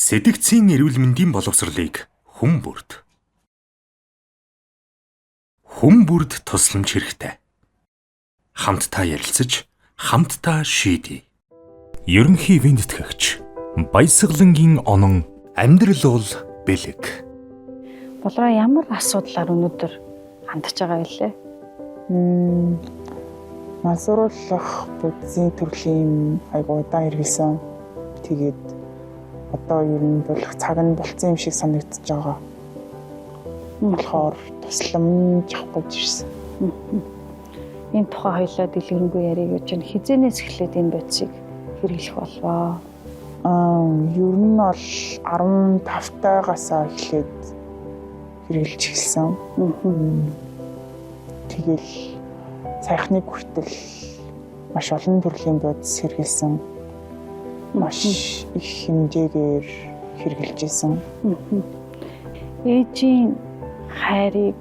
Сэтгцийн эрүүл мэндийн боловсролыг хүн бүрд тусламж хэрэгтэй. Хамтдаа ярилцаж, хамтдаа шийдье. Ерөнхий вэндэтгэгч Баясгалангийн онон амьдрал бол бэлэг. Булраа ямар асуудлаар өнөөдөр хандж байгаа вэ? Мансууруулах бодисын төрлийн айгуу удаан хэрэглэсэн. Тэгээд одоо ер нь болох цаг нь болцсон юм шиг санагдаж байгаа. Болохоор тусламж авах гэж ирсэн. Энэ тухай хоёлаа дэлгэрэнгүй ярих гэж байна. Хизэнээс эхлээд энэ бодисыг хэрэглэх болвоо? Ер нь бол 15 тайгаасаа эхлээд хэрэглэж эхэлсэн. Тэгэл саяхныг хүртэл маш олон төрлийн бодис хэрэглэсэн. Маш их хэмжээгээр хэрэглэж исэн. Ээжийн хайрыг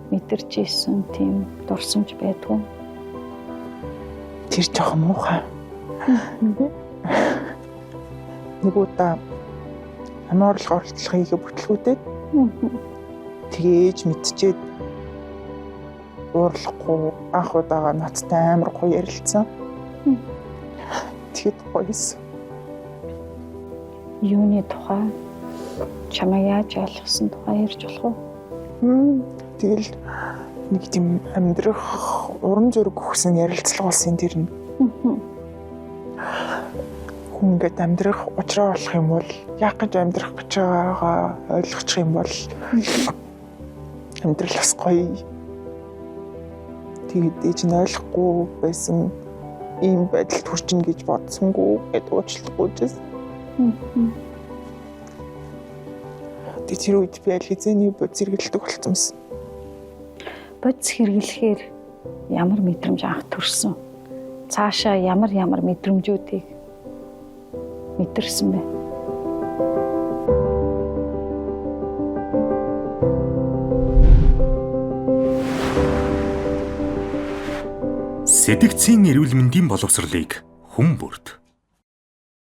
мэдэрч исэн тийм дурсамж байдгүй. Тэр жоохон муухай. Нэг удаа амиа орлох оролдлого хийгээ бүтлгүүтээд тэгээ ээж мэдчихэд уурлахгүй анх удаага надтай амар гоё ярилцсан. Тэгэд гоёсэн. Юуны тухай чамайг яаж ойлгосон тухай ярьж болох уу? Тэгэл нэг тийм амьдрах урам зориг өгсөн ярилцлага болсон тэр нь. Хүн ингээд амьдрах учраа олох юм бол яах гэж амьдрах гэж байгаагаа ойлгочих юм бол амьдрал бас гоё. Тэгээд ээж нь ойлгохгүй байсан ийм байдалд хүрчнэ гэж бодсонгүй гэд уучлахгүй байсан. Тэгээд тэр үед би аль хэзээний бодис хэрэглэдэг болсон юмсан. Бодис хэрэглэхээр ямар мэдрэмж анх төрсөн? Цаашаа ямар ямар мэдрэмжүүдийг мэдэрсэн бэ? Сэтгцийн эрүүл мэндийн боловсролыг хүн бүрд